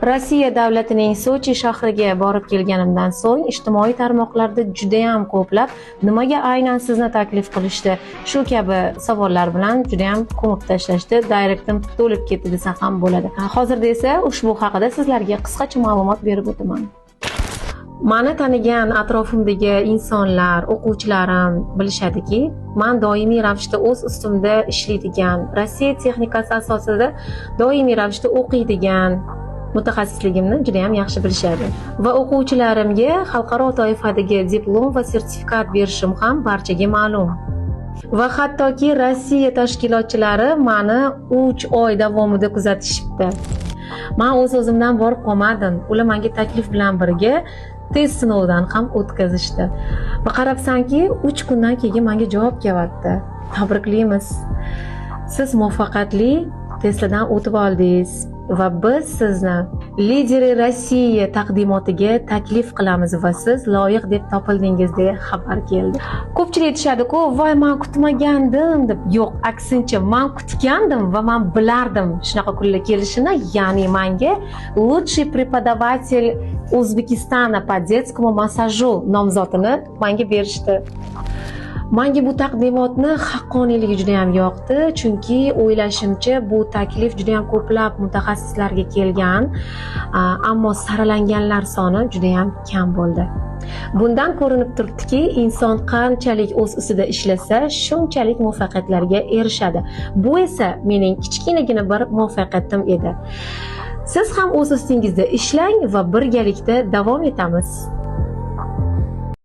Rossiya davlatining Sochi shahriga borib kelganimdan so'ng ijtimoiy tarmoqlarda judayam ko'plab "Nimaga aynan sizni taklif qilishdi?" shu kabi savollar bilan judayam ko'mib tashlashdi. Directim to'lib ketdi desa ham bo'ladi. Hozirda esa ushbu haqida sizlarga qisqacha ma'lumot berib o'taman. Mani tanigan atrofimdagi insonlar, o'quvchilarim bilishadiki, man doimiy ravishda o'z ustimda ishlaydigan, Rossiya texnikasi asosida doimiy ravishda o'qiydigan mutaxassisligimni juda ham yaxshi bilishadi. Va o'quvchilarimga xalqaro toifadagi diplom va sertifikat berishim ham barchaga ma'lum. Va hattoki Rossiya tashkilotchilari mani 3 oy davomida kuzatishibdi. Man o'z o'zimdan borib qolmadim. Ular menga taklif bilan birga test sinovidan ham o'tkazishdi. Va qarabsanki, 3 kundan keyin menga javob kelyapti: "Tabriklaymiz. Siz muvaffaqiyatli testlardan o'tib oldingiz va biz sizni "Лидеры России" taqdimotiga taklif qilamiz va siz loyiq deb topildingiz", deya xabar keldi. Ko'pchilik aytishadi-ku, "Voy, man kutmagandim", deb. Yo'q, aksincha, man kutgandim va man bilardim shunaqa kunlar kelishini. Ya'ni menga "Лучший преподаватель Узбекистана по детскому массажу" nomzodini menga berishdi. Manga bu taqdimotni haqqoniyligi juda ham yoqdi, chunki o'ylashimcha, bu taklif juda ham ko'plab mutaxassislarga kelgan, ammo saralanganlar soni juda ham kam bo'ldi. Bundan ko'rinib turibdiki, inson qanchalik o'z ustida ishlasa, shunchalik muvaffaqiyatlarga erishadi. Bu esa mening kichkinagina bir muvaffaqiyatim edi. Siz ham o'z ustingizda ishlang va birgalikda davom etamiz.